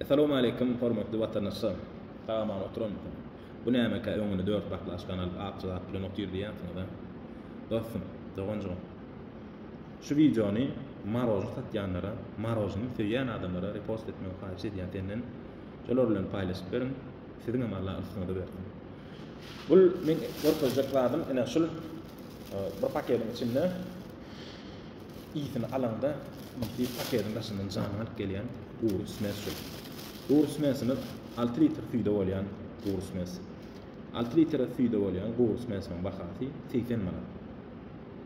Essalawmaleýkim hormatly watandaşlar. Sag-aman oturanmysyňyz? Bu nämekä öňüne dört baklaşkany alyp akja zat bilen otyr diýýänsiňiz-a? Dostum, doganjygym. Şu wideony marožny satýanlara, marožnyny söýýän adamlara repost etmegi haýyş edýän senden. Şolar bilen paýlaşyp beriň. Siziňem Allah yrsgyňyzy bersin. Bul meň görkezjek zadym ine şul bir paketiň içinde Ysyny alaňda ysy paketiň daşyndan janyňy alyp gelýän gury smes şul. Gury smesimiz 6 litr süýde bolýan gury smes. 6 litre süýde bolýan gury smesimiň bahasy 80 manat.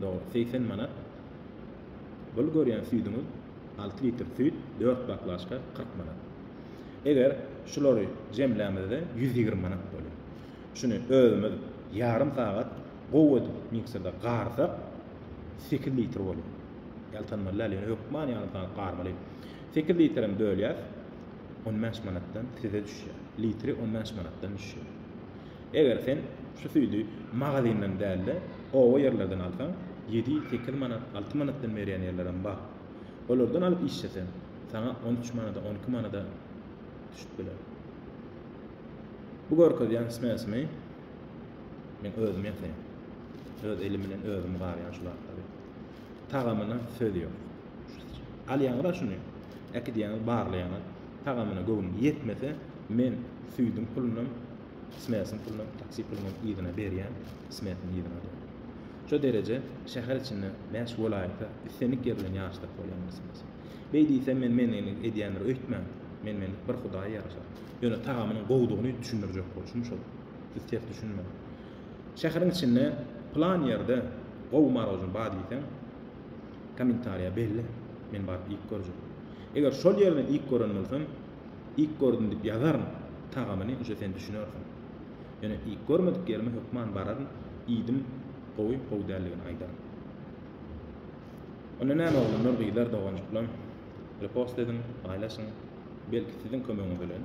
Dogry, 80 manat. Bul görýän süýdüňiz 6 litr süýt, 4 baklaşka 40 manat. Eger şulary jemlämizde 120 manat bolýar. Şuny özümiz ýarym sagat gowy edip mikserde garsak, 8 litr bolýar. Ýaltanmaly däl, ýöne hökman ýarym sagat garmaly. 8 litrem bölýäs, 15 manatdan size düşýär. Litri 15 manatdan düşýär. Eger sen şu süýdi magazinden däl-de, oba ýerlerden alsaň, 7, 8 manat, 6 manatdan berýän ýerlerem bar. Olardan alyp işleseň, saňa 13 manada, 12 manada düşüp biler. Bu görkezýän smesimi men özüm ýasaýan. Öz elim bilen özüm garýan şu zatlary. Tagamyna söz ýok. Alýaňyz-a şuny, äkidýäňiz, barlaýaňyz. Tagamyna göwnüň ýetmese, men süýdüň pulunam, smesiň pulunam, taksi pulunam yzyna berýän, smesini yzyna alýan. Şo dereje şäher içinde bäş welaýata islendik ýer bilen ýaryşdyryp bolýan bir smes. Beý diýsem men menlik edýändir öýtmäň. Men-menlik bir Hudaýa ýaraşar. Ýöne tagamynyň gowudygyny düşündirjek bolşum şol. Siz ters düşünmäň. Şäheriň içinde pylan ýerde gowy marožny bar diýseň, kommentariýa belle, men baryp iýip görjek. Eger şol ýerden iýip gören bolsam, iýip gördüm diýip ýazaryn, tagamyny uje sen düşünersiň. Ýöne iýip görmedik ýerime hökman bararyn, iýdim, gowy, gowy däldigini aýdaryn. Onda näme oglanlar, gyzlar, doganjyklam, repost ediň, paýlaşyň, belki siziň kömegiňiz bilen.